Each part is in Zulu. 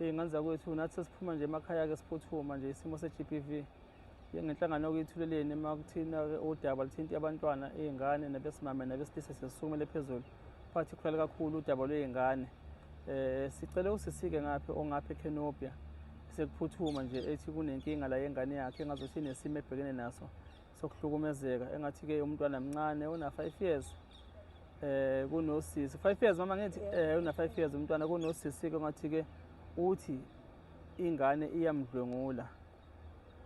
Iy'ngane zakwethu nathi sesiphuma nje emakhaya-ke siphuthuma nje isimo se-GBV ngenhlangano okuyithuleleni uma kuthina-ke udaba luthinta abantwana, iy'ngane nabesimame nabesilisa sisukumele phezulu, particularly kakhulu udaba lwey'ngane. Sicele usisike ngaphi ongapha eKenobia sekuphuthuma nje ethi kunenkinga la yengane yakhe engazothi inesimo ebhekene naso sokuhlukumezeka, engathi-ke umntwana mncane una-5 years, kunosisi 5 years mama ngithi una 5 years umntwana, kunosisi ke ngathi ke uthi ingane iyamdlwengula,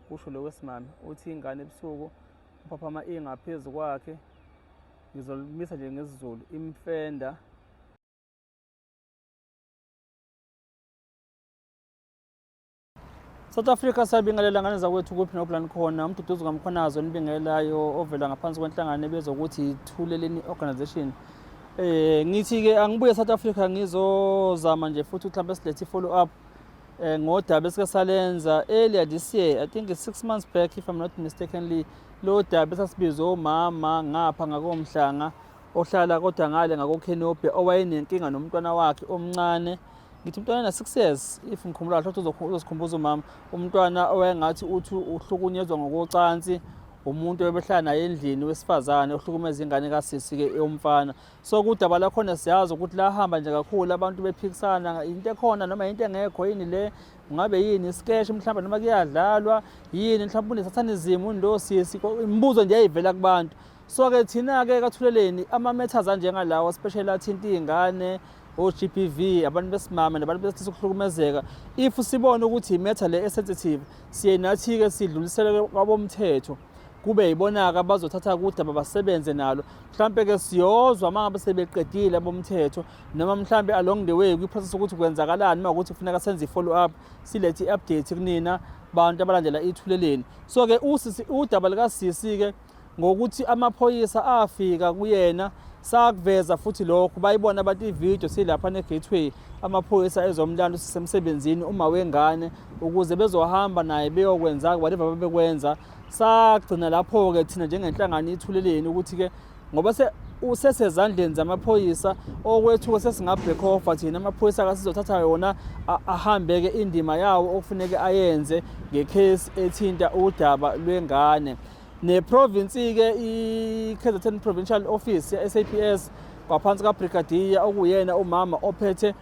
kusho lo wesimame, uthi ingane ebusuku uphaphama ingaphezu kwakhe, ngizolimisa nje ngesiZulu, imfenda. South Africa, siyabingelela ngane zakwethu kuphi noplan khona. UMduduzi kaMkhwanazi onibingelayo ovela ngaphansi kwenhlangano ebizwa ukuthi Ithuleleni Organization. Ngithi ke angibuye South Africa ngizozama nje futhi mhlawumbe silethe i-follow up ngodaba esike salenza earlier this year, I think it's 6 months back if I'm not mistakenly. Lo daba esasibiza omama ngapha ngakoMhlanga ohlala kodwa ngale ngakoKenobe owayenenkinga nomntwana wakhe omncane, ngithi umntwana na 6 years if ngikhumbula kahle, ukuthi uzosikhumbuza umama, umntwana owayengathi uthi uhlukunyezwa ngokocansi umuntu obehlala naye endlini wesifazane ohlukumeza ingane kasisi-ke yomfana. So kudaba lakhona siyazi ukuthi lahamba nje kakhulu, abantu bephikisana into ekhona noma into engekho, yini le, kungabe yini isikeshi mhlawumbe noma kuyadlalwa yini, mhlawumbe une-satanism lo sisi, imibuzo nje yayivela kubantu. So-ke thina-ke kaThuleleni ama-matters anjengalawo especially athinta iy'ngane, o-GBV, abantu besimame nabantu besilisa ukuhlukumezeka, if sibona ukuthi i-matter le e-sensitive, siye nathi-ke sidlulisele kwabomthetho, kube yibona-ke abazothatha kudaba basebenze nalo. Mhlampe-ke siyozwa uma ngabe sebeqedile abomthetho noma mhlampe along the way kwi-process ukuthi kwenzakalani, uma ukuthi kufuneka senze i-follow up, silethe i-update kunina bantu abalandela Ithuleleni. So-ke usisi, udaba likasisi-ke ngokuthi amaphoyisa afika kuyena, sakuveza futhi lokho, bayibona abantu ividiyo silapha ne-gateway, amaphoyisa ezomlando sisemsebenzini uma wengane ukuze bezohamba naye beyokwenza whatever babekwenza. Sagcina lapho-ke thina njengenhlangano Ithuleleni ukuthi-ke ngoba usesezandleni zamaphoyisa, okwethu sesinga-back off thina, amaphoyisa akasizothatha yona ahambe-ke indima yawo okufuneke ayenze ngekhesi ethinta udaba lwengane. Ne-province-ke i-KZN Provincial Office ya-SAPS kwaphansi kaBrigadier okuyena umama ophethe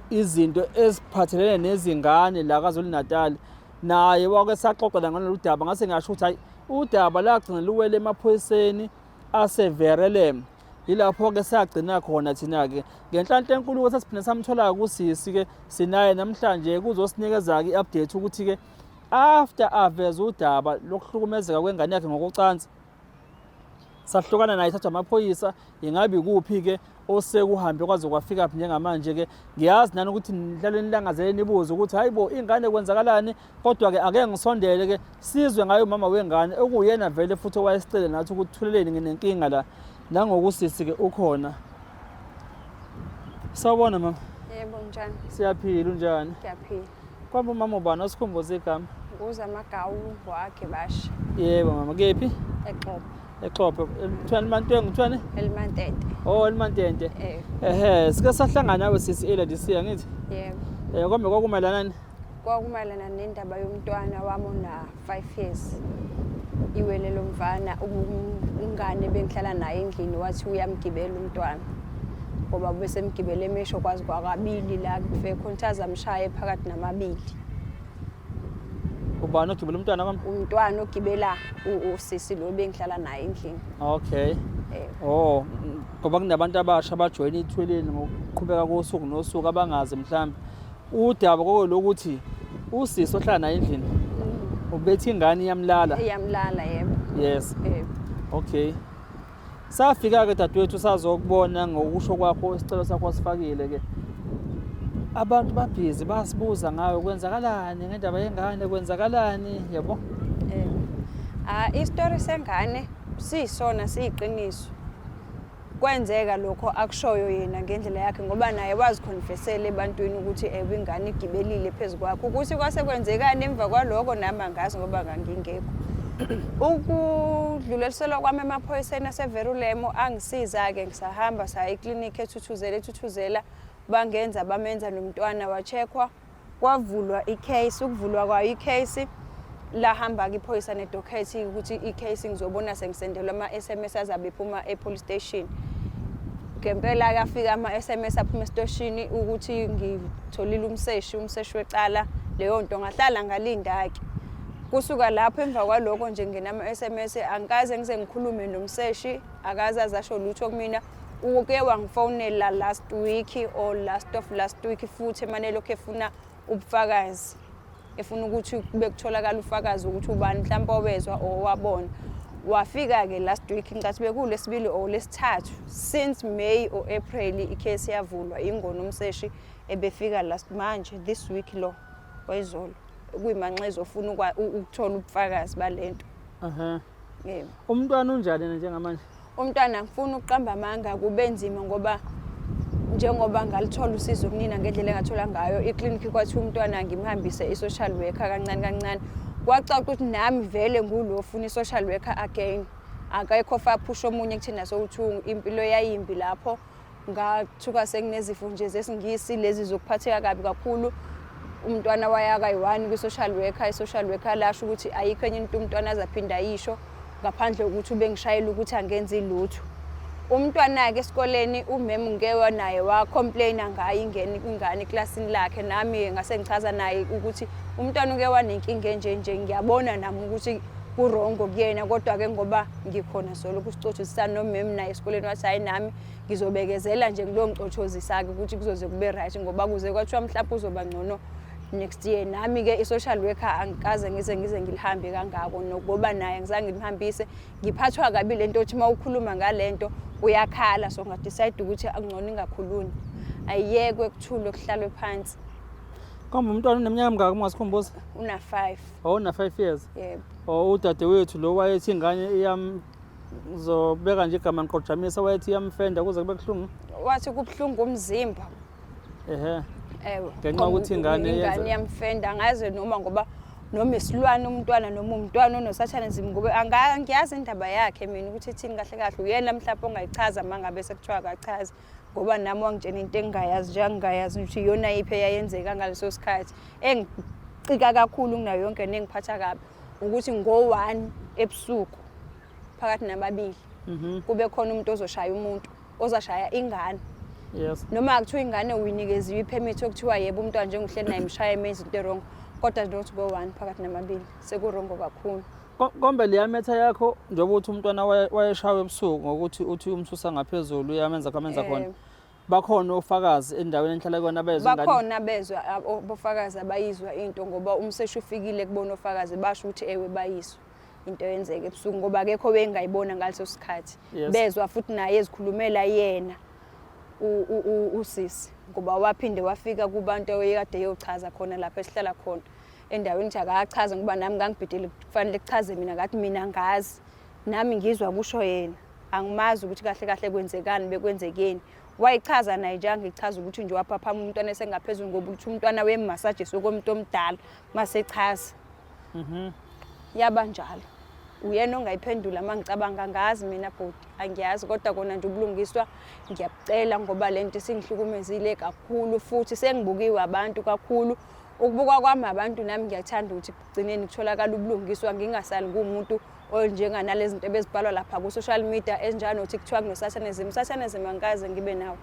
izinto eziphathelene nezingane la KwaZulu Natal, naye wake saxoxa ngalolu daba, ngase ngasho ukuthi hayi udaba lagcina luwele emaphoyiseni aseVerelem. Yilapho-ke sagcina khona thina-ke ngenhlanhla enkulu-ke sesiphinde samthola-ke usisi-ke sinaye namhlanje kuzosinikeza-ke i-update ukuthi-ke after aveza udaba lokuhlukumezeka kwengane yakhe ngokocansi, sahlukana naye thathwa amaphoyisa, ingabe ikuphi-ke osekuhambe kwaze kwafika phi njengamanje-ke. Ngiyazi nani ukuthi nihlale nilangazele nibuze ukuthi hayi bo ingane kwenzakalani, kodwa-ke ake ngisondele-ke sizwe ngayo umama wengane okuyena vele futhi owayesicele nathi ukuthi Thuleleni nginenkinga la, nangokusisi-ke ukhona. Sawubona mama. Yebo, njani? Siyaphila, unjani? Ngiyaphila. Kwamba umama ubani, osikhumbuze igama? Nguzamagawu wakhe basha. Yebo mama, kephi? Exhobe. Exhobe. Kuthiwani Mantwengu, kuthiwani? Elimantente. Oh, Elimantente. Eh. Ehhe, sike sahlangana nawe sisi earlier this year ngithi? Yebo. Kombe kwakumayelana nani? Kwakumayelana nendaba yomntwana wami ona 5 years. Iwele lomfana, umngane bengihlala naye endlini wathi uyamgibela umntwana. Ngoba besemgibele emesho kwazi kwakabili la kufe khona amshaye phakathi namabili. Ubani ogibela umntwana kwami? Umntwana ogibela usisi lo bengihlala naye endlini. Okay. Oh, ngoba kunabantu abasha abajoyina Ithuleleni ngokuqhubeka kosuku nosuku abangazi mhlambe udaba lokuthi usisi ohlala naye endlini ubethi ingane iyamlala. Iyamlala, yebo. Yes. Okay. Safika-ke dadewethu sazokubona ngokusho kwakho, isicelo sakho wasifakile ke. Abantu babhizi basibuza ngawe kwenzakalani ngendaba yengane, kwenzakalani, yabo? Ah, isitori sengane siyisona, siyiqiniso. Kwenzeka lokho akushoyo yena ngendlela yakhe ngoba naye wazikhonfesela ebantwini ukuthi ewe ingane igibelile phezu kwakhe. Ukuthi kwase kwenzekani emva kwaloko nami angazi ngoba ngangingekho. Ukudluliselwa kwami emaphoyiseni aseVerulemo angisiza-ke, ngisahamba saya eklinikhi eThuthuzela, eThuthuzela bangenza bamenza nomntwana wa-check-wa. Kwavulwa i-case, ukuvulwa kwayo i-case lahamba-ke iphoyisa nedokhethi ukuthi i-case ngizobona sengisendelwa ama-SMS azabe ephuma e-police station. Ngempela-ke afika ama-SMS aphuma esiteshini ukuthi ngitholile umseshi, umseshi wecala leyo nto ngahlala ngalinda-ke. Kusuka lapho emva kwaloko nje ngena ama-SMS angikaze ngize ngikhulume nomseshi, akaze aze asho lutho kumina. Uke wangifonela last week or last of last week futhi emane lokhu efuna ubufakazi, efuna ukuthi kube kutholakala ufakazi ukuthi ubani mhlawumpe owezwa or owabona. Wafika-ke last week, ngicathi bekulesibili or lesithathu since May or April ikhesi yavulwa, ingona umseshi ebefika last manje this week lo wayizolo kuyimanxa ezofuna ukuthola ubufakazi balento. Yebo. Umntwana unjani yena njengamanje? Umntwana ngifuna ukuqamba amanga kube nzima ngoba njengoba ngalithola usizo kunina ngendlela engathola ngayo iklinikhi kwathiwa umntwana ngimhambise i-social worker kancane kancane kwacaca ukuthi nami vele ngulo ofuna i-social worker again akekho faphusha omunye kuthina sowuthi impilo yayimbi lapho Ngathuka senginezifo nje zesiNgisi lezi zokuphatheka kabi kakhulu. Umntwana waya kayi-one kwi-social worker, i-social worker lasho ukuthi ayikho enye into umntwana azaphinda ayisho ngaphandle kokuthi ubengishayela ukuthi angenzi lutho. Umntwana-ke esikoleni umem ngike naye wa-complaina ngayo ingene ingane eklasini lakhe nami-ke ngase ngichaza naye ukuthi umntwana uke wanenkinga enje nje ngiyabona nami ukuthi kurongo kuyena kodwa-ke ngoba ngikhona solo kusicotshozisana nomem naye esikoleni wathi hhayi nami ngizobekezela nje kulowo mcothozisa-ke ukuthi kuzoze kube right ngoba kuze kwathiwa mhlawumpe uzoba ngcono next year. Nami-ke i-social worker angikaze ngize ngize ngilihambe kangako nokuba naye angizange ngimhambise. Ngiphathwa kabi le nto yokuthi uma ukhuluma ngale nto uyakhala, so ngadecide ukuthi angcono ingakhulumi, ayiyekwe kuthulwe kuhlalwe phansi. Kambe umntwana uneminyaka emingaki uma ungasikhumbuza? Una-five. Oh, una-five years? Yebo. Oh, udadewethu lo wayethi ingane iyam Ngizobeka nje igama ngiqojamisa wayethi iyamfenda kuze kube kuhlungu. Wathi kubuhlungu umzimba. Ehhe. Ewe. Ngenxa yokuthi ingane ingane iyamfenda angazi noma ngoba noma isilwane umntwana noma umntwana onosathanism ngoba angiyazi indaba yakhe mina ukuthi ithini kahle kahle uyena mhlawumbe ongayichaza uma ngabe sekuthiwa akachazi ngoba nami wangitshena into engingayazi nje angingayazi ukuthi iyona yiphi eyayenzeka ngaleso sikhathi engicika kakhulu kunayo yonke nengiphatha kabi ukuthi ngo-one ebusuku phakathi nababili kube khona umuntu ozoshaya umuntu ozashaya ingane. Yes. Noma kuthiwa ingane uyinikeziwe ipermit okuthiwa yebo umntwana njengohleli naye mshaya emenza into wrong kodwa not go-one phakathi namabili sekurongo kakhulu. Kombe leya metha yakho njengoba uthi umntwana wayeshawa ebusuku ngokuthi uthi umsusa ngaphezulu uyamenza kamenza khona. Bakhona ofakazi endaweni enihlala kuyona abezwa ingane? Bakhona abezwa abofakazi abayizwa into ngoba umseshi ufikile kubona ofakazi basho ukuthi ewe bayizwa into eyenzeka ebusuku ngoba akekho obengayibona ngaleso sikhathi. Yes. Bezwa futhi naye ezikhulumela yena usisi ngoba waphinde wafika kubantu oyekade eyochaza khona lapho esihlala khona endaweni nje akachaza ngoba nami ngangibhidele kufanele kuchaze mina ngathi mina ngazi nami ngizwa kusho yena angimazi ukuthi kahle kahle kwenzekani bekwenzekeni wayichaza naye nje angichaza ukuthi nje waphaphama umntwana esengaphezulu ngoba ukuthi umntwana wemassage sokomuntu omdala masechaza yaba njalo uyena ongayiphendula uma ngicabanga angazi mina bhuti angiyazi kodwa kona nje ubulungiswa ngiyabucela ngoba le nto isingihlukumezile kakhulu futhi sengibukiwe abantu kakhulu ukubuka kwami abantu nami ngiyathanda ukuthi kugcineni kutholakala ubulungiswa ngingasali ngumuntu onjenganalezi zinto ebezibhalwa lapha ku-social media ezinjalo nokuthi kuthiwa kuno-satanism. Usathanism angikaze ngibe nawo,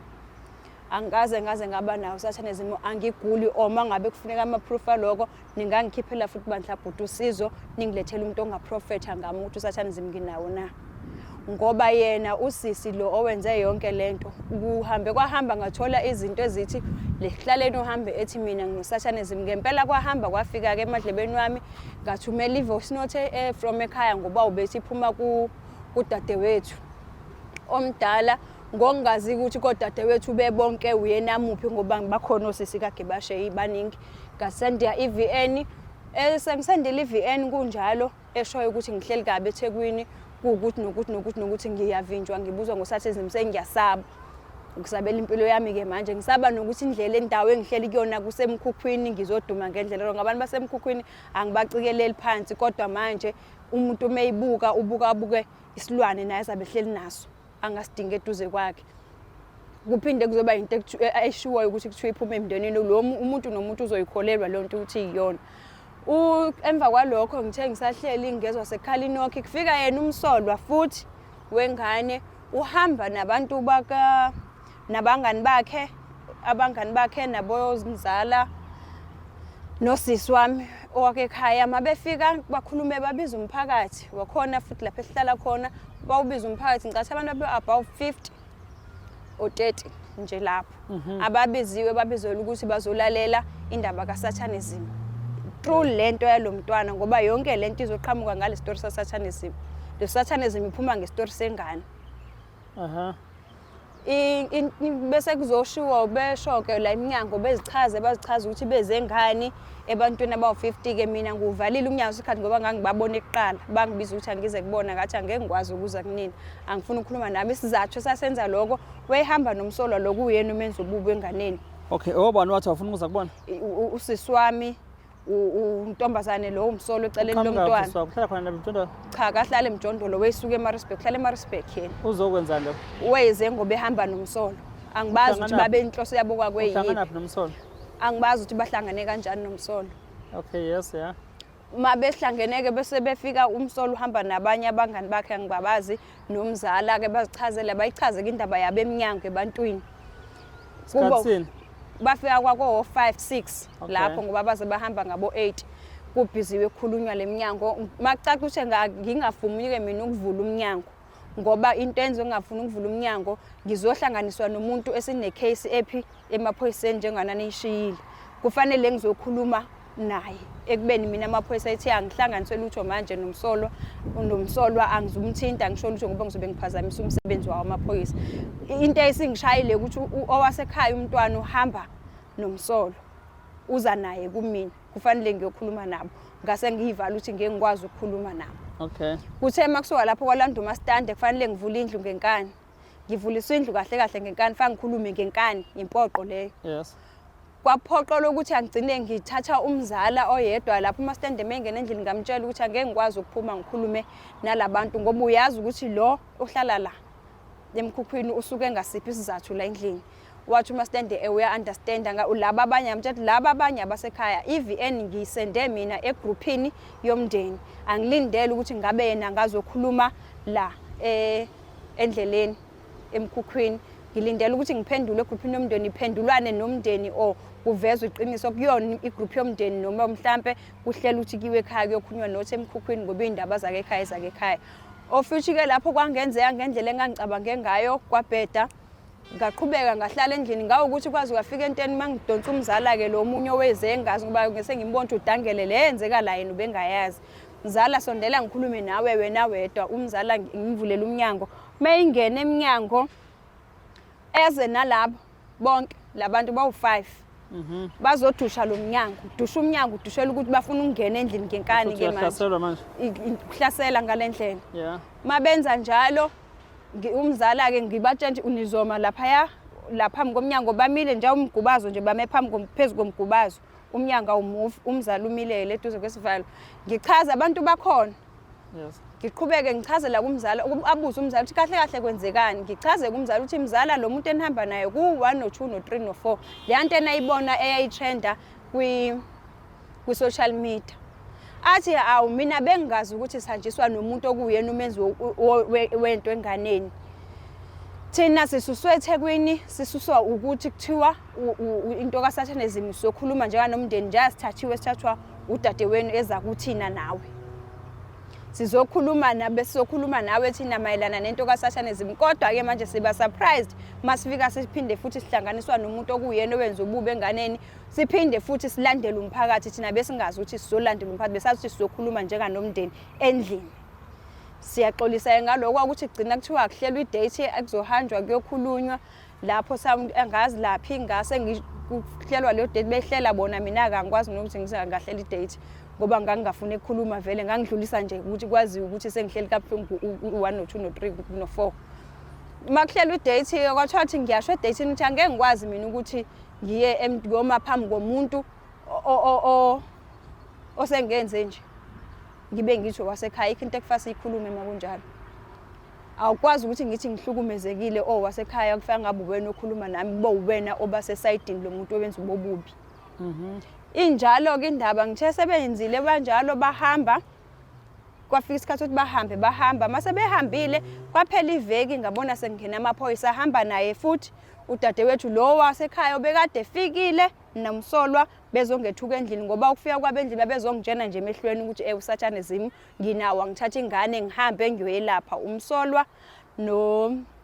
angikaze ngaze ngaba nawo usathanism, angiguli or uma ngabe kufuneka ama-proof aloko ningangikhiphela futhi bandla bhuti usizo ningilethele umuntu ongaprofetha ngami ukuthi usathanism nginawo na. Ngoba yena usisi lo owenze yonke lento kuhambe kwahamba ngathola izinto ezithi lehlaleni uhambe ethi mina nginosathanism ngempela kwahamba kwafika-ke emadlebeni wami ngathumela i-voice note from ekhaya ngoba ubethi iphuma kudadewethu omdala ngokungazi ukuthi kodadewethu bebonke uyena muphi ngoba bakhona osisi kaGibashe baningi ngasendela i-VN sengisendile i-VN kunjalo eshoyo ukuthi ngihleli kabi eThekwini kuwukuthi nokuthi nokuthi nokuthi ngiyavinjwa ngibuzwa ngosathism sengiyasaba ukusabela impilo yami-ke manje ngisaba nokuthi indlela endawo engihleli kuyona kusemkhukhwini ngizoduma ngendlela wrong abantu basemkhukhwini angibacikeleli phansi kodwa manje umuntu uma eyibuka ubuka abuke isilwane naye azabe ehleli naso angasidingi eduze kwakhe. Kuphinde kuzoba into eshiwoyo ukuthi kuthiwa iphuma emndenini lo umuntu nomuntu uzoyikholelwa leyo nto ukuthi iyona. Emva kwalokho ngithe ngisahleli ngezwa sekukhala inokhi kufika yena umsolwa futhi wengane uhamba nabantu baka nabangani bakhe abangani bakhe nabomzala nosisi wami owake ekhaya mabefika bakhulume babiza umphakathi wakhona futhi lapho esihlala khona bawubiza umphakathi ngicathi abantu abe about 50 or 30 nje lapho ababiziwe babizelwe ukuthi bazolalela indaba kaSathanism through lento yalo mntwana ngoba yonke lento izoqhamuka ngale story saSathanism. Le Satanism iphuma ngestory sengane. Aha. Bese kuzoshiwo besho-ke la iminyango bezichaze bazichaze ukuthi bezengani ebantwini abawu-50 ke mina ngiwuvalile umnyango isikhathi ngoba ngangibabona kuqala bangibiza ukuthi angize kubona ngathi angeke ngikwazi ukuza kunina angifuni ukukhuluma nami isizathu esasenza lokho wayehamba nomsolwa lo kuyena umenza ububi enganeni. Okay, obani wathi awufuna ukuza kubona? Usisi wami untombazane lo umsolo eceleni lomntwana. Uhlala khona emjondolo? Cha, kahlala emjondolo wesuka eMaritzburg, uhlala eMaritzburg yena. Uzokwenzani lapho? Weze ngoba ehamba nomsolo. Angibazi ukuthi babe inhloso yabo kwakweyiphi. Uhlanganaphi nomsolo? Angibazi ukuthi bahlangane kanjani nomsolo. Okay, yes, yeah. Uma behlangene-ke bese befika umsolo uhamba nabanye abangani bakhe angibabazi nomzala-ke bazichazele bayichaze-ke indaba yabo emnyango ebantwini. Kubo bafika kwako 5 6 lapho ngoba baze bahamba ngabo 8 kubhiziwe kukhulunywa leminyango makucaca ukuthi ngingafuni-ke mina ukuvula umnyango ngoba into enze ngingafuni ukuvula umnyango ngizohlanganiswa nomuntu esine-case ephi emaphoyiseni njengana niyishiyile kufanele ngizokhuluma naye ekubeni mina amaphoyisa ethi angihlanganiswe lutho manje nomsolwa nomsolwa angizumthinta ngisho lutho ngoba ngizobe ngiphazamisa umsebenzi wawo amaphoyisa. Into esingishayile ukuthi owasekhaya umntwana uhamba nomsolwa uza naye kumina kufanele ngiyokhuluma nabo ngase ngiyivala ukuthi ngeke ngikwazi ukukhuluma nabo. Okay. Kuthe uma kusuka lapho kwalanda umastande kufanele ngivule indlu ngenkani. Ngivuliswa indlu kahle kahle ngenkani fanele ngikhulume ngenkani impoqo leyo. Yes. Kwaphoqa lokuthi angigcine ngithatha umzala oyedwa lapho umastende mengena endlini ngamtshela ukuthi angeke ngikwazi ukuphuma ngikhulume nalabantu ngoba uyazi ukuthi lo ohlala la emkhukhwini usuke engasiphi isizathu la endlini. Wathi umastende uya understand laba abanye ngamtshela laba abanye abasekhaya i-VN ngiyisende mina egruphini yomndeni angilindele ukuthi ngabe yena ngazokhuluma la endleleni emkhukhwini ngilindele ukuthi ngiphendule egruphini yomndeni iphendulwane nomndeni or kuvezwe iqiniso kuyona igruphu yomndeni noma mhlampe kuhlela ukuthi kiwe ekhaya kuyokhulunywa nothi emkhukhwini ngoba iy'ndaba zake ekhaya ezake ekhaya. Ofuthi-ke lapho kwangenzeka ngendlela engangicabange ngayo kwabheda ngaqhubeka ngahlala endlini ngawukuthi kwaze kwafika enteni uma ngidonsa umzala-ke lo omunye oweze engazi ngoba ngese ngimbona ukuthi udangele le yenzeka la yena ubengayazi. Mzala sondela ngikhulume nawe wena wedwa umzala ngimvulele umnyango mayingena emnyango eze nalabo bonke labantu bawu-5 bazodusha lo mnyango dusha umnyango udushela ukuthi bafuna ukungena endlini ngenkani ke manje ukuhlasela ngale ndlela yeah mabenza njalo umzala-ke ngibatshela nje unizoma laphaya la phambi komnyango bamile nje umgubazo nje bame phambi phezu komgubazo umnyango awumuvi umzali umilele eduze kwesivalo ngichaza abantu bakhona yes ngiqhubeke ngichazela kumzala abuze umzali ukuthi kahle kahle kwenzekani ngichaze kumzali ukuthi mzala lo muntu enihamba naye ku-1 no-2 no-3 no-4 leya nto enayibona eyayitrenda kwi-social media athi awu mina bengingazi ukuthi sihanjiswa nomuntu okuwuyena umenzi wento enganeni thina sisuswe eThekwini sisuswa ukuthi kuthiwa into kaSathanism sizokhuluma njenganomndeni nje asithathiwe sithathwa udadewenu eza kuthina nawe sizokhuluma nabe sizokhuluma nawe thina mayelana nento kaSathanism kodwa ke manje siba surprised masifika siphinde futhi sihlanganiswa nomuntu okuyena owenza ububi enganeni siphinde futhi silandele umphakathi thina besingazi ukuthi sizolandela umphakathi besazi ukuthi sizokhuluma njenganomndeni endlini siyaxolisa ngaloko ukuthi kugcina kuthiwa akuhlelwa idate ekuzohanjwa kuyokhulunywa lapho angazi laphi ngase kuhlelwa leyo date behlela bona mina-ke angikwazi nokuthi ngahlela idate ngoba ngangingafuni ukukhuluma vele ngangidlulisa nje ukuthi kwaziwe ukuthi sengihleli kabuhlungu u-one no-two no-three no-four uma kuhlelwa idate kwathiwa ukuthi ngiyasho edatini ukuthi angeke ngikwazi mina ukuthi ngiye ngiyoma phambi komuntu osengenze nje ngibe ngisho wasekhaya ikho into ekufanele siyikhulume uma kunjalo. Awukwazi ukuthi ngithi ngihlukumezekile o wasekhaya kufika ngabe uwena okhuluma nami kube uwena obasesayidini lomuntu owenza ubobubi. Injalo-ke indaba, ngithe sebenzile banjalo bahamba, kwafika isikhathi ukuthi bahambe bahamba. Mase behambile kwaphela iveki ngabona sekungena amaphoyisa ahamba naye futhi udadewethu lo wasekhaya obekade efikile nomsolwa bezongethuka endlini, ngoba ukufika kwabo endlini babezongitshena nje emehlweni ukuthi usathanism nginawo, angithathe ingane ngihambe ngiyoyelapha umsolwa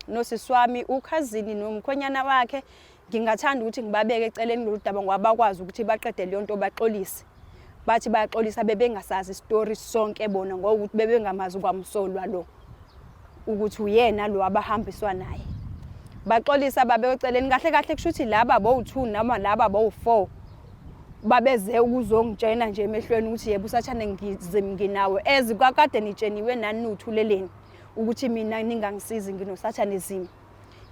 nosisi wami ukhazini nomkhwenyana wakhe. Ngingathanda ukuthi ngibabeke eceleni lolu daba ngoba bakwazi ukuthi baqede leyo nto baxolise. Bathi bayaxolisa bebengasazi isitori sonke bona ngokuthi bebengamazi kwamsolwa lo ukuthi uyena lo abahambiswa naye. Baxolisa babeke eceleni kahle kahle, kusho ukuthi laba bowu-2 noma laba bowu-4 babeze ukuzongitshena nje emehlweni ukuthi yebo usathane nginawo, as kakade nitsheniwe nani niwuthuleleni ukuthi mina ningangisizi nginoSathanism.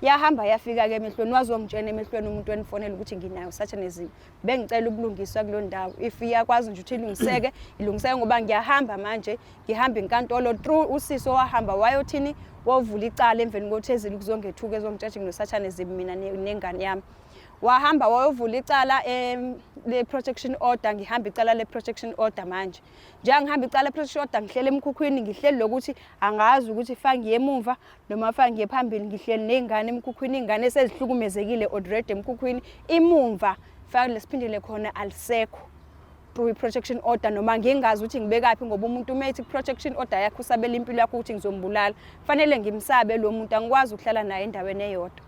Yahamba yafika-ke emehlweni, wazongitshena emehlweni umuntu wenifonela ukuthi nginayo uSathanism. Bengicela ubulungiswa kulo ndawo, if iyakwazi nje ukuthi ilungiseke ilungiseke, ngoba ngiyahamba manje ngihamba inkantolo through usisi owahamba wayothini wovula icala emveni kokuthi ezile ukuzongethuka ezongitsheja nginoSathanism mina nengane yami. Wahamba wayovula icala le-protection order, ngihamba icala le-protection order manje. Njengoba ngihamba icala le-protection order ngihleli emkhukhwini, ngihleli lokuthi angazi ukuthi fa ngiye emumva noma fa ngiye phambili, ngihleli ney'ngane emkhukhwini, iy'ngane esezihlukumezekile already emkhukhwini, imumva fa lesiphindile khona alisekho through i-protection order, noma ngingazi ukuthi ngibekaphi, ngoba umuntu uma ethi protection order yakhe usabela impilo yakho ukuthi ngizombulala, kufanele ngimsabe lo muntu, angikwazi ukuhlala naye endaweni eyodwa.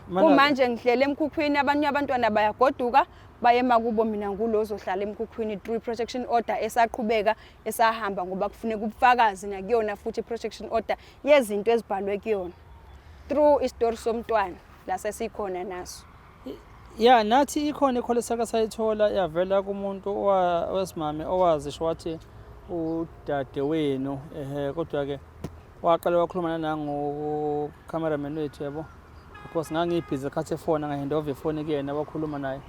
Kumanje ngihlele emkhukhwini, abanye abantwana bayagoduka baye emakubo, mina ngulo ozohlala emkhukhwini through i-protection order esaqhubeka esahamba, ngoba kufuneka ubufakazi nakuyona futhi i-protection order yezinto ezibhalwe kuyona through isitori somntwana la sesikhona naso. Ya, nathi ikhona i-call esake sayithola yavela kumuntu owesimame owazisho wathi udadewenu, ehe, kodwa-ke waqala wakhuluma nangu cameraman wethu, yabo, because ngangibhizi khathi efona, ngahandova ifoni kuyena, wakhuluma naye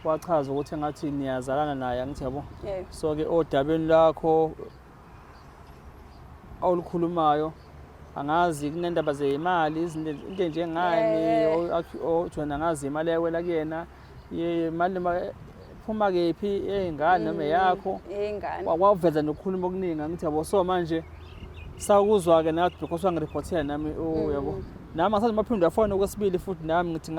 wachaza ukuthi engathi niyazalana naye, angithi yabo. So-ke odabeni lakho olukhulumayo angazi kunendaba zeyimali, izinto into enjengani, othi wena angazi imali eyawela kuyena imali noma phuma kephi, eyingane noma eyakho. Eyingane. Waveza nokukhuluma okuningi, angithi yabo. So manje sakuzwa-ke nathi because wangiriphothela nami, oh, yabo, nami angisazi maphinde wafona okwesibili futhi nami ngithi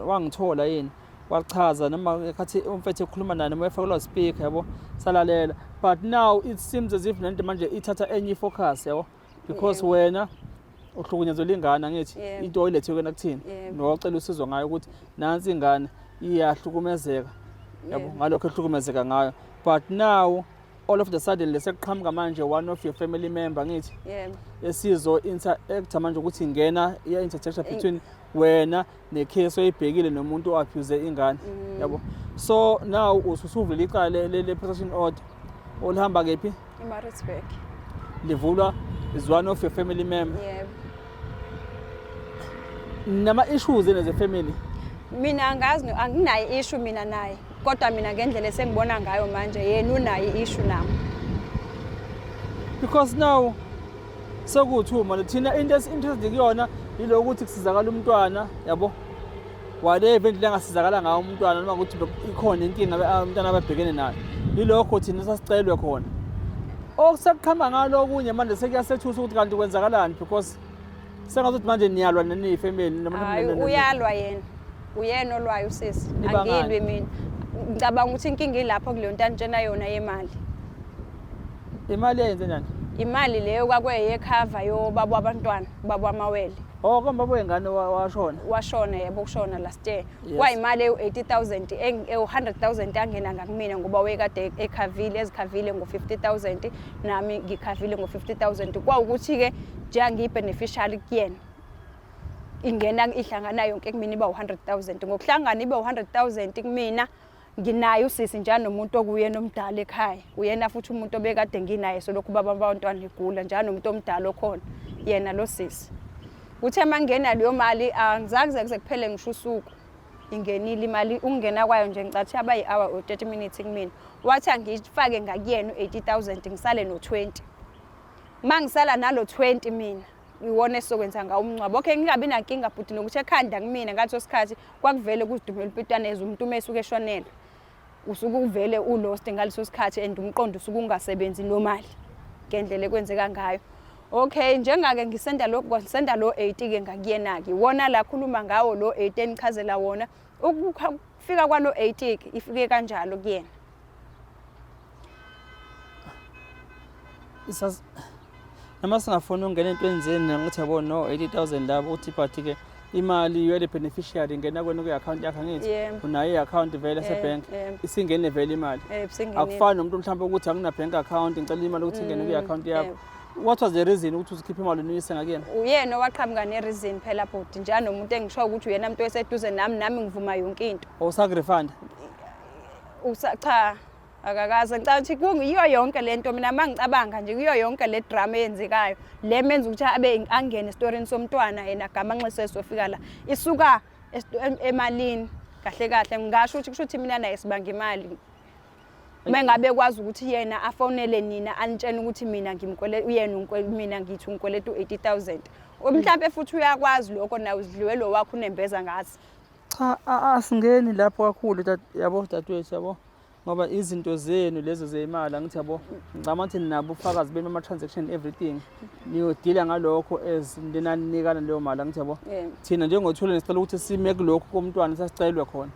wangithola yini, wachaza noma khathi umfethu ekhuluma naye noma efake loudspeaker, yabo, salalela. But now it seems as if lento manje ithatha enye ifocus, yabo, because wena uhlukunyezwe ingane, angithi? Into oyilethe kuyena kuthini nowacela usizo ngayo ukuthi nansi ingane iyahlukumezeka, yabo, ngalokho ehlukumezeka ngayo. But now all of the sudden lesekuqhamuka manje one of your family member, ngithi, esizo interact manje ukuthi ingena iya interaction between wena necase oyibhekile nomuntu o-abuse ingane, yabo. So now ususuvula icala le protection order olihamba kephi? EMaritzburg. Livulwa is one of your family member. Yebo. Nama-issues ene ze-family. Mina angazi, anginayo issue mina naye, kodwa mina ngendlela esengibona ngayo manje yena unayo issue nami. Because now sekuwu-two manje, thina into esi-interested kuyona yilo ukuthi kusizakala umntwana, yabo, whatever indlela engasizakala ngayo umntwana, noma ukuthi ikhona inkinga umntwana ababhekene nayo, yilokho thina sasicelwe khona. Okusekuqhamba ngalo okunye manje sekuyasethusa ukuthi kanti kwenzakalani, because sengazuthi manje niyalwa neniyi-family noma Hayi, uyalwa yena, uyena olwayo usisi. Nibangani? Angilwi mina. Ngicabanga ukuthi inkinga ilapho kuleyo nto anitshena yona yemali. Imali yayenze njani? Imali leyo kwakweyekhava yobaba wabantwana, ubaba wamawele. Oh, komba wengane washona? Washona, yebo, kushona last year. Yes. Kwayimali ewu-80 000, ewu-100 000 yangena ngakumina ngoba wayekade ekhavile, ezikhavile ngo-50 000, nami ngikhavile ngo-50 000. Kwawukuthi-ke njengangiyi-beneficiary kuyena, ingena ihlangana yonke kumina iba u-100 000. Ngokuhlangana iba u-100 000 kumina, nginaye usisi njalo nomuntu okuyena omdala ekhaya, uyena futhi umuntu obekade nginaye solokhu ubaba abantwana egula, njalo nomuntu omdala okhona yena lo sisi. Kuthe uma ngena leyo mali angizange kuze kuphele ngisho usuku ingenile imali. Ukungena kwayo nje ngicathi yaba yi-hour or 30 minutes kumina. Wathi angiyifake ngakuyena u-80 000, ngisale no-20. Uma ngisala nalo 20 mina Iwona esizokwenza ngawo umngcwabo. Okay, ngingabi nankinga bhuti nokuthi ekhanda kumina ngaleso sikhathi kwakuvele kuzidumela upitane umuntu uma esuke eshonelwe. Usuke uvele ulost ngaleso sikhathi and umqondo usuke ungasebenzi normally ngendlela ekwenzeka ngayo. Okay, njengake ngisenda lo ngisenda lo 80 ke ngakuyena ke. Wona la khuluma ngawo lo 80 enichazela wona. Ukufika kwalo 80 ke ifike kanjalo kuyena. Isas noma singafuni ukungena entweni zenu ngithi yabo no 80000 labo uthi but ke imali you are the beneficiary ingena kwena kwi-account yakho angithi unayo i-account vele esebank isingene vele imali akufani nomuntu mhlawumbe ukuthi angina-bank account ngicela imali ukuthi ingene kwi-account yakho. What was the reason ukuthi uzikhiphe imali unuyise ngakuyena? Uyena owaqhamuka ne-reason phela bhuti, njanomuntu engisho ukuthi uyena muntu oseduze nami, nami ngivuma yonke into. Awusakurefunda? Cha, akakaze. Ngicabanga ukuthi kuyiyo yonke le nto mina uma ngicabanga nje kuyo yonke le drama eyenzekayo le menza ukuthi abe angene esitorini somntwana yena agamanxise esofika la isuka emalini kahle kahle. Ngingasho ukuthi kusho ukuthi mina naye sibanga imali. Uma ngabe kwazi ukuthi yena afonele nina anitshene ukuthi mina ngimkwele uyena ungikwele mina ngithi ungikweleta u-80,000. Mhlampe futhi uyakwazi lokho nawe uzidliwe lo wakho unembeza ngazi. Cha, asingeni lapho kakhulu yabo dadewethu yabo, ngoba izinto zenu lezo zeyimali angithi yabo, ngicabanga ukuthi ninabo ubufakazi benu ama-transaction everything, niyodila ngalokho as ninanikana leyo mali angithi yabo. Thina njengothuleni sicela ukuthi sime kulokhu komntwana sasicelwe khona.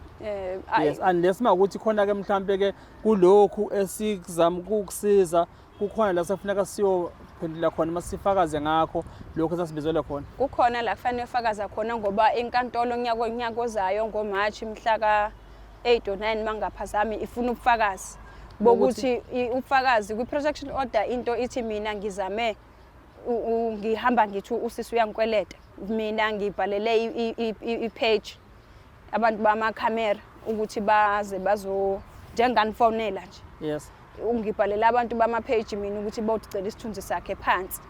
Yes, unless uma ukuthi khona-ke mhlampe-ke kulokhu esikuzama ukukusiza kukhona la sekufuneka siyophendula khona uma sifakaze ngakho lokhu esasibizelwe khona. Kukhona la kufanele ufakaza khona ngoba inkantolo unyaka ozayo ngoMarch mhla ka-8 or 9 mangaphazami ifuna ubufakazi bokuthi ubufakazi kwi-protection order into ithi mina ngizame ngihamba ngithi usisi uyangikweleta, mina ngibhalele i-page abantu bamakhamera ukuthi baze bazo njenganifonela nje. Yes. Ungibhalela abantu bama-page mina ukuthi bodicela isithunzi sakhe phansi,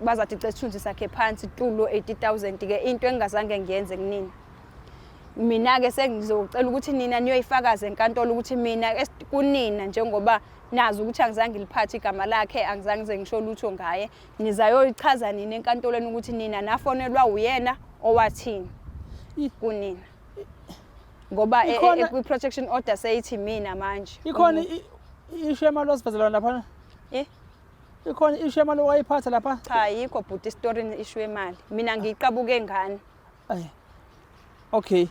bazadicela isithunzi sakhe phansi tulo 80,000 ke into engingazange ngiyenze kunina. Mina-ke sengizocela ukuthi nina niyoyifakaza enkantolo ukuthi mina kunina njengoba nazi ukuthi angizange ngiliphathe igama lakhe, angizange ngize ngisho lutho ngaye, nizayoyichaza nina enkantolweni ukuthi nina nafonelwa uyena owathini kunina, ngoba kwi-protection order seyithi mina manje. Ikhona i-issue yemali osivezelwa laphana? Ikhona i-issue yemali owayiphatha lapha? Cha, ayikho bhuti isitori issue yemali. Mina ngiyiqabuke ngane. Ay. Okay.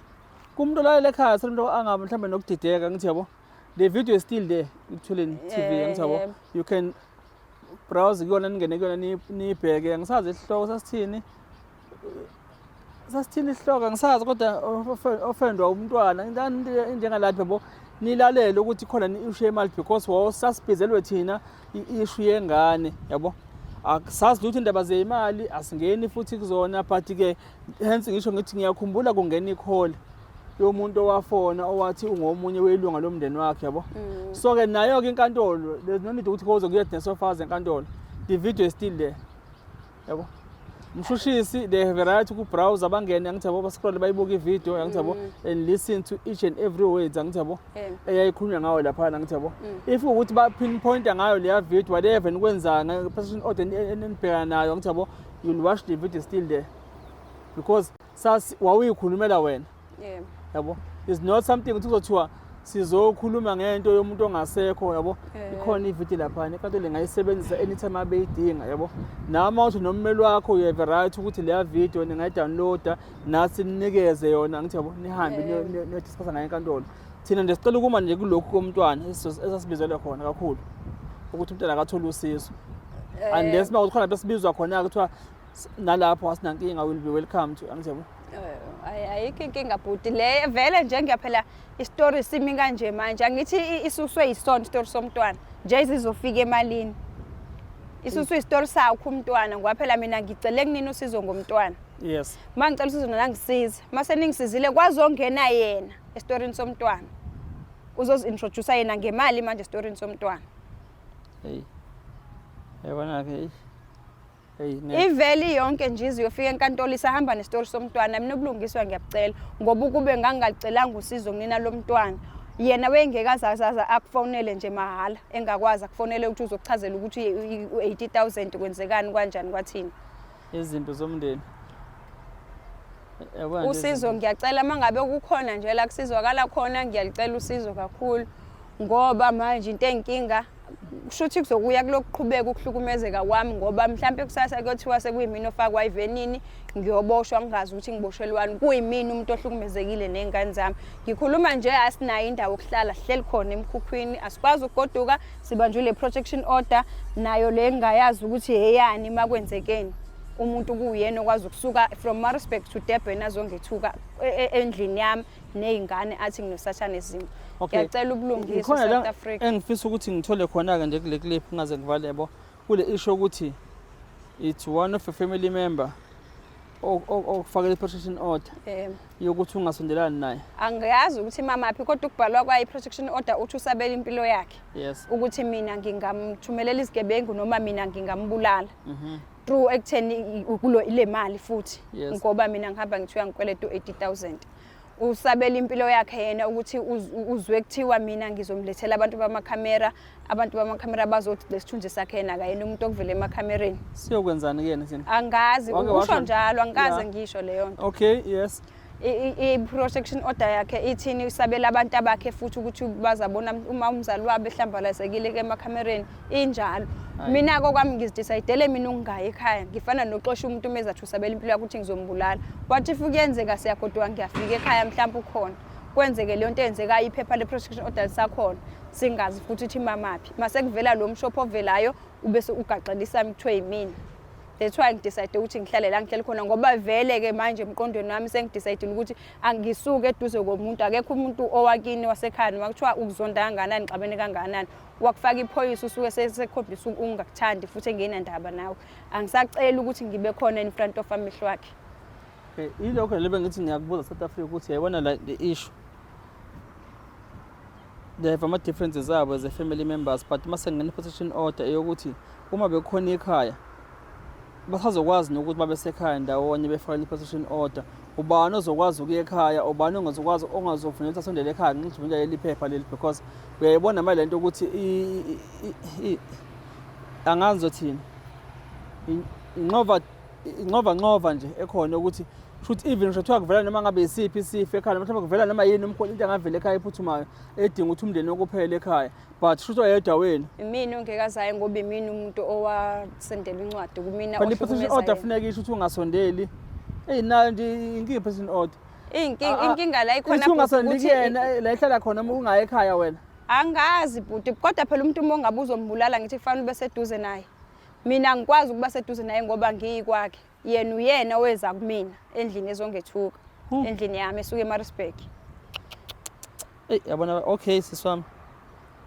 Kumuntu olalela ekhaya umuntu angabe mhlawumbe nokudideka ngithi yabo. The video is still there Ekuthuleni TV ngithi yabo. You can browse kuyona ningene kuyona niyibheke. Ngisazi isihloko sasithini. Sasithini isihloko ngisazi kodwa ofendwa umntwana njengalapha yabo nilalele ukuthi khona i-issue yemali because sasibizelwe thina i-issue yengane yabo. Akusazi lutho indaba zeyimali asingeni futhi kuzona but ke hence ngisho ngithi ngiyakhumbula kungena i-call yomuntu owafona owathi ungomunye welunga lomndeni wakhe yabo. So ke nayo ke inkantolo there's no need ukuthi kuze kuye nesofaza enkantolo, the video is still there yabo. Mshushisi they have a right ku-browse bangene angithi yabo, bascroll bayibuka i-video angithi yabo and listen to each and every words angithi yabo eyayikhulunywa ngayo laphana angithi yabo. If ukuthi ba-pinpointa ngayo leya video whatever nikwenzayo nge-protection order enibhekana nayo angithi yabo, you'll watch the video still there because sasi wawuyikhulumela wena yabo. It's not something ukuthi kuzothiwa sizokhuluma ngento yomuntu ongasekho yabo. Ikhona ividiyo laphana inkantolo ingayisebenzisa anytime abeyidinga yabo. Nama uthi nommeli wakho you have a right ukuthi leya video ningayidownloada nathi ninikeze yona angithi yabo, nihambe niyodiscussa ngayo enkantolo. Thina nje sicela ukuma nje kulokhu komntwana esasibizelwe khona kakhulu ukuthi umntwana akathole usizo unless uma kukhona lapho esibizwa khona kuthiwa nalapho asinankinga, will be welcome to angithi yabo. Ayikho inkinga bhuti, le vele nje ngiyaphela isitori simi kanje manje angithi isuswe yisona isitori somntwana nje izizofika emalini, isuswe isitori sakho umntwana ngoba phela mina ngicele kunini usizo ngomntwana. Yes. Uma ngicela usizo nangisiza, mase ningisizile kwazongena yena esitorini somntwana, uzozi-introduce yena ngemali manje esitorini somntwana. Hey. Yabona ke. Hey, iveli yonke nje iziyofika enkantolo isahamba nesitori somntwana. Mina ubulungiswa ngiyabucela ngoba ukube ngangingacelanga usizo kunina lomntwana Yena wayengeke azazaza akufonele nje mahhala, engakwazi akufonele ukuthi uzokuchazela ukuthi u-80,000 kwenzekani, kanjani, kwathini. Izinto zomndeni. Yabona nje Usizo izinto. Ngiyacela uma ngabe kukhona nje la kusizwakala khona, ngiyalicela usizo kakhulu, ngoba manje into eyinkinga kusho ukuthi kuzokuya kulokuqhubeka ukuhlukumezeka kwami, ngoba mhlampe kusasa kuyothiwa sekuyimina ofakwa ivenini, ngiyoboshwa, ngingazi ukuthi ngiboshelwani, kuyimina umuntu ohlukumezekile ney'ngane zami. Ngikhuluma nje asinayo indawo yokuhlala, sihleli khona emkhukhwini, asikwazi ukugoduka, sibanjwe le protection order nayo le ngingayazi ukuthi eyani. Uma kwenzekeni umuntu kuwuyena okwazi ukusuka from Maritzburg to Durban azongethuka endlini yami ney'ngane, athi nginosathane. Ngiyacela ubulungiswa, Ikhona la South Africa. Engifisa ukuthi ngithole khona-ke nje kule clip, ngaze ngivale yabo, kule isho ukuthi it's one of a family member okufakela i-protection order yokuthi ungasondelani naye. Angiyazi ukuthi mamaphi, kodwa ukubhalwa kwayo i-protection order uthi usabela impilo yakhe, ukuthi mina ngingamthumelela izigebengu noma mina ngingambulala through ekutheni kulo ile mali futhi, ngoba mina ngihamba ngithi uyangikweleta u-80,000. Usabela impilo yakhe yena ukuthi uzwe kuthiwa mina ngizomlethela abantu bamakhamera, abantu bamakhamera bazothi lesithunzi sakhe, yena akayena umuntu okuvela emakhamereni. Siyokwenzani kuyena thina? Angazi. Wake Usho washo- njalo, angikaze ngisho leyo nto. I-protection order yakhe ithini? Isabela abantu abakhe futhi ukuthi bazabona uma umzali wabo ehlambalazekile emakhamereni, injalo. Hhayi. Mina-ko kwami ngizidecide mina ukungayi ekhaya, ngifana noxosha umuntu uma ezathi usabela impilo yakho ukuthi ngizombulala. What if kuyenzeka siyagoduka, ngiyafika ekhaya, mhlawumbe ukhona, kwenzeke leyo nto eyenzekayo, iphepha le-protection order lisakhona, singazi futhi ukuthi imamaphi. Mase kuvela lo mshopho ovelayo, ubese ugaxelisa kuthiwe yimina. That's why ngidecide ukuthi ngihlale la ngihleli khona, ngoba vele-ke manje emqondweni wami sengidecide ukuthi angisuke eduze komuntu. Akekho umuntu owakini wasekhaya, noma kuthiwa ukuzonda kangakanani, xabene kangakanani, wakufaka iphoyisa, usuke sekhombisa ungakuthandi futhi engenandaba nawe. Angisaceli ukuthi ngibe khona in front of amehlo akhe. Okay, ilokho lebe ngithi ngiyakubuza, South Africa, ukuthi yayibona la le issue, they have ama-differences abo as a family members, but uma sengena i-protection order eyokuthi uma bekhona ekhaya basazokwazi nokuthi babe sekhaya ndawonye befakele i-protection order, ubani ozokwazi ukuya ekhaya, ubani ongazokwazi, ongazovunyelwa ukuthi asondele ekhaya ngithi leli phepha leli, because uyayibona manje lento ukuthi angazi zothini, inxova inxova nxova nje ekhona, ukuthi shuthi even ngisho kuthiwa kuvela noma ngabe isiphi isifo ekhaya, noma mhlawumbe kuvela noma yini umkhulu, into angavela ekhaya ephuthumayo edinga ukuthi umndeni wokuphela ekhaya, but shuthi oyedwa wenu. Imina ongekazayo, ngoba imina umuntu owasendela incwadi kumina. Phela i-protection ohlukumeza order yena. funeka isho ukuthi ungasondeli. Eyi, nayo nje inkinga i-protection order. Inkinga la ikhona Ithi bhuti, ungasondeli ukuthi kuyena la ehlala khona uma ungayi ekhaya wena. Angazi bhuti, kodwa phela umuntu uma ungabe uzombulala, ngithi kufanele ube seduze naye. Mina angikwazi ukuba seduze naye ngoba ngiyikwakhe. Yena uyena oweza kumina endlini ezongethuka, endlini yami esuke eMaritzburg. Eyi, yabona, okay, sisi wami.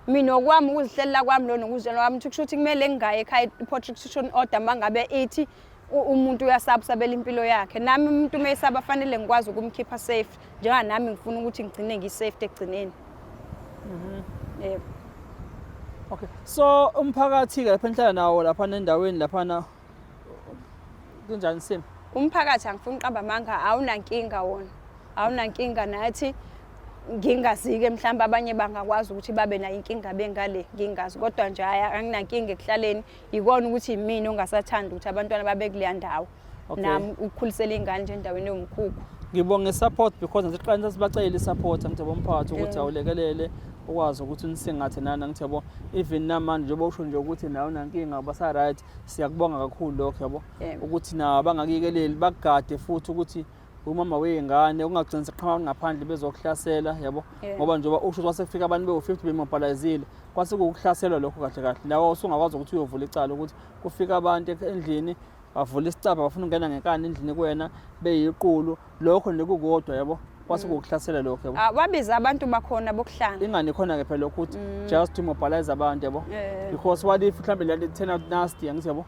Mina okwami ukuzihlelela kwami lo nokuzitshela kwami ukuthi kusho ukuthi kumele ngingayi ekhaya, i-protection order uma ngabe ithi umuntu uyasaba, usabela impilo yakhe. Nami umuntu uma esaba fanele ngikwazi ukumkhipha safe, njenganami ngifuna ukuthi ngigcine ngi-safe ekugcineni. Yebo. Okay, so umphakathi-ke lapha enihlala nawo laphana endaweni laphana, kunjani simo? Umphakathi, angifuni uqamba amanga, awunankinga wona, awunankinga nathi. Ngingazi-ke mhlawumbe abanye bangakwazi ukuthi babe nayo inkinga bengale, ngingazi, kodwa nje hhayi, anginankinga ekuhlaleni. Yikona ukuthi yimina ongasathandi ukuthi abantwana babe kuleya ndawo. Nami ukukhulisela iy'ngane nje endaweni ewumkhukhu. Ngibonga i-support, because nasiqale sasibacela i-support, angithi yabo, umphakathi ukuthi awulekelele ukwazi ukuthi unisingathe nani, angithi yabo. Even namanje njengoba usho nje ukuthi nawe unankinga, basa-right, siyakubonga kakhulu lokho, yabo, ukuthi nabo bangakuyekeleli, bakugade futhi ukuthi umama wey'ngane ungagcini seqhamuka ngaphandle bezokuhlasela, yabo, ngoba njengoba usho ukuthi kwase kufika abantu bewu-50 bemobilizile, kwase kuwukuhlaselwa lokho kahle kahle. Lawa usungakwazi ukuthi uyovula icala ukuthi kufika abantu endlini, bavula isicabha, bafuna ukungena ngenkani endlini kuwena beyiqulu, lokho nje kukodwa, yabo, kwase kuwukuhlasela lokho, yabo. Ah, wabiza abantu bakhona bokuhlala. Ingani khona-ke phela lokho ukuthi just to mobilize abantu, yabo, because what if mhlawumbe le nto turn out nasty, angithi yabo,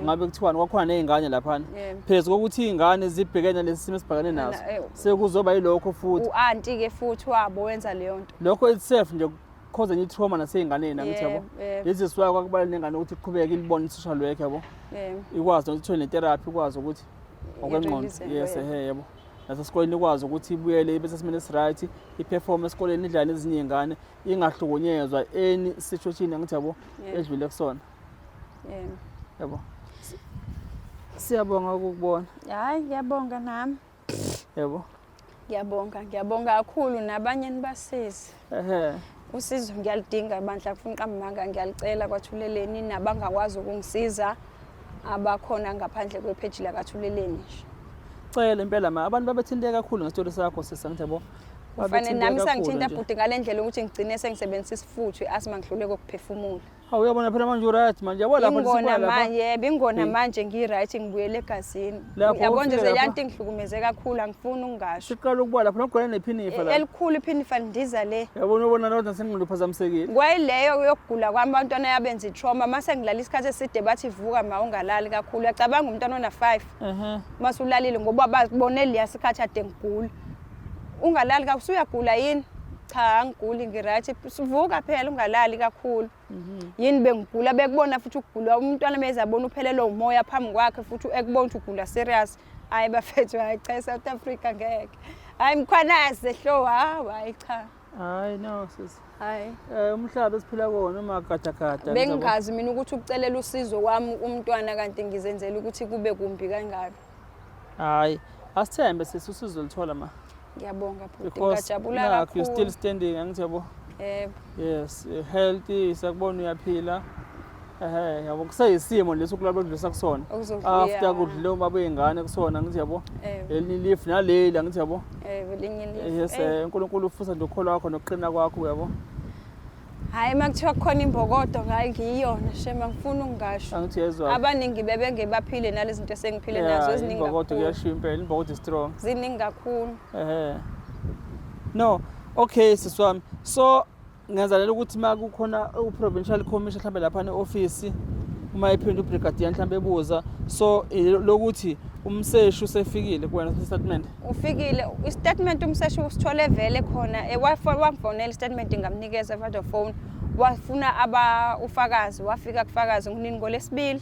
ngabe kuthiwani, kwakhona ney'ngane laphana, phezu kokuthi iy'ngane zibhekene nalesi simo esibhekene naso, sekuzoba yilokho futhi. U-anti-ke futhi wabo wenza leyo nto. Lokho itself nje cause enye i-trauma nasey'nganeni, angithi yabo. Yebo. This is why kwakubalulekile nengane ukuthi iqhubeke ilibone i-social work, yabo, ikwazi nokuthi ithole ne-therapy, ikwazi ukuthi ngokwengqondo. I-release, Yes, ehe, yabo. Nasesikoleni ikwazi ukuthi ibuyele ibe sesimeni esi-right, i-perform esikoleni, idlale nezinye iy'ngane, ingahlukunyezwa any situation, angithi yabo, edlule kusona. Yabo. Siyabonga ukukubona. Hayi, ngiyabonga nami. Yebo. Ngiyabonga, ngiyabonga kakhulu nabanye nibasize. Ehhe. Usizo ngiyalidinga bandla, kufuna uqamba ngiyalicela kwaThuleleni nabangakwazi ukungisiza abakhona ngaphandle kwepheji lakaThuleleni nje. Cela impela ma, abantu babethinteka kakhulu ngesitori sakho sisi, angithi yabo. Kufanele nami sangithinta bhuti ngale ndlela ukuthi ngigcine sengisebenzisa isifuthu i-asthma ngihluleka ukuphefumula. Hawu, uyabona phela manje u-right manje, yabo lapho. Ingona sibuya lapha. Manje, yebo, ingona manje ngi-right, ngibuyele egazini. Lapho Yabo nje ufike seleya lapha. nto ingihlukumeze kakhulu, angifuni ukungasho. Siqala ukubuka lapho nogqoke nephinifa la. Elikhulu iphinifa lindiza le. Yabona, ubona lodwa sengqondo iphazamisekile. Kwayileyo yokugula kwami, abantwana yabenza i-trauma. Mase ngilala isikhathi eside bathi vuka ma, ungalali kakhulu. Uyacabanga umntwana ona-5 mase ulalile ngoba babone leya sikhathi ade ngigula. Ungalali kakhulu, usuyagula yini? Cha, angiguli, ngi-right. Vuka phela, ungalali kakhulu. Yini bengigula, bekubona futhi ukugula umntwana meze abona uphelelwe umoya phambi kwakhe futhi ekubona ukuthi ugula serious. Hayi bafethu, hayi cha, South Africa ngeke. Hayi Mkhwanazi hlo, hayi cha. Hayi no sisi. Hayi. Umhlaba esiphila kuwona umagadagada. Bengingazi mina ukuthi ukucelela usizo kwami umntwana kanti ngizenzela ukuthi kube kumbi kangaka. Hayi, asithembe sisi, usizo lithola ma. Ngiyabonga bhuti, Because ngajabula nakhu you still kakhulu. standing, angithi yabo. Yebo. Yes, healthy, siyakubona uyaphila. Ehhe, yabo, kuseyisimo lesi ukulala odlulisa kusona. Okuzodlula. After kudlule ubaba wey'ngane kusona, angithi yabo. Yebo. Elinye ilifu naleli, angithi yabo. Yebo, elinye ilifu. Yes, uNkulunkulu ufusa nje ukukholwa kwakho nokuqina kwakho, uyabo. Hhayi, uma kuthiwa kukhona imbokodo, hhayi ngiyiyona shema, ngifuna ukungasho. Angithi yezwa. Abaningi bebengebaphile nalezi zinto esengiphile nazo eziningi Imbokodo kakhulu. kuyashiya impela, imbokodo is strong. Ziningi kakhulu. Ehhe. No, okay sisi wami. So ngenzalela ukuthi uma kukhona u-provincial commissioner mhlambe lapha ne-office, uma ephinda ubrigadier mhlambe ebuza, so lokuthi umseshi usefikile kuwena statement. Ufikile istatement, umseshi usithole vele khona, wangifonela istatement ngamnikeza over phone, wafuna aba ufakazi, wafika kufakazi ngunini ngolesibili.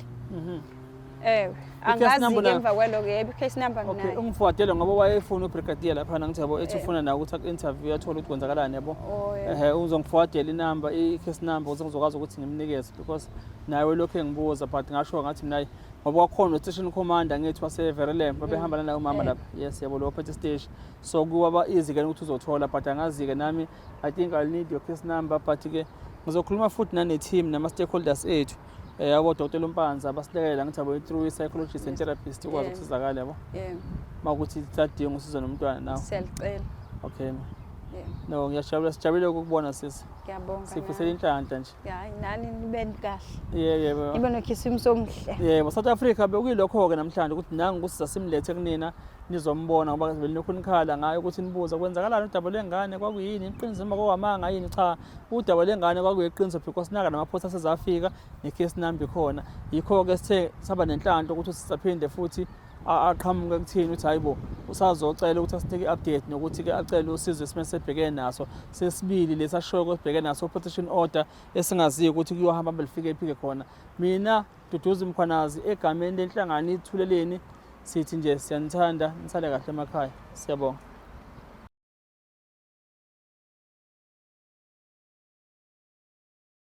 Ewe, I-case number angazi-ke emva kwaloko, yebo, i-case number Okay, nginayo. Ungiforwardele ngoba wayefuna ubrigadier lapha, ngithi yabo, ethi ufuna nawe ukuthi aku-interview athole ukuthi kwenzakalani, yabo. Oh, yebo. Ehhe, uzongiforwardela inumber, i-case number, ukuze ngizokwazi ukuthi ngimnikeze because nawe lokhu engibuza, but ngasho ngathi mina hayi, ngoba kwakhona no-station commander ngithi wase-Verulam babehamba naye umama lapha. Yes, yabo, lo ophethe station, so kuba easy ke ukuthi uzothola, but angazi-ke nami, I think I'll need your case number, but ke ngizokhuluma futhi nane-team nama-stakeholders ethu, abodokotela uMpanza abasilekelela, ngithi abo, through i-psychologist and therapist ukwazi ukusizakala, yabo, uma ukuthi sadinga usizo nomntwana nawe. Siyalicela. Okay ma. Yebo. No, ngiyajabula, sijabule ukukubona sisi. Ngiyabonga. Sifisela inhlanhla nje. Hayi, nani nibe kahle. Yebo, yebo. Nibe nokhisimusi omuhle. Yebo, South Africa, bekuyilokho-ke namhlanje ukuthi nangu ukuthi sasimlethe kunina nizombona ngoba belilokhu nikhala ngayo ukuthi nibuza kwenzakalani udaba lwengane, kwakuyini iqiniso noma kwamanga yini. Cha, udaba lwengane kwakuyiqiniso because naka namaphoyisa sezafika ne-case number ikhona. Yikho-ke sithe saba nenhlanhla ukuthi sisaphinde futhi aqhamuke kuthini ukuthi hayi bo, usazocela ukuthi asinike i-update nokuthi-ke acele usizo esimeni sebhekene naso sesibili lesashoyo esibhekene naso, protection order esingaziyo ukuthi kuyohamba hambe lifike iphike khona. Mina Duduzi Mkhwanazi, egameni lenhlangano iThuleleni, sithi nje siyanithanda, nisale kahle emakhaya, siyabonga.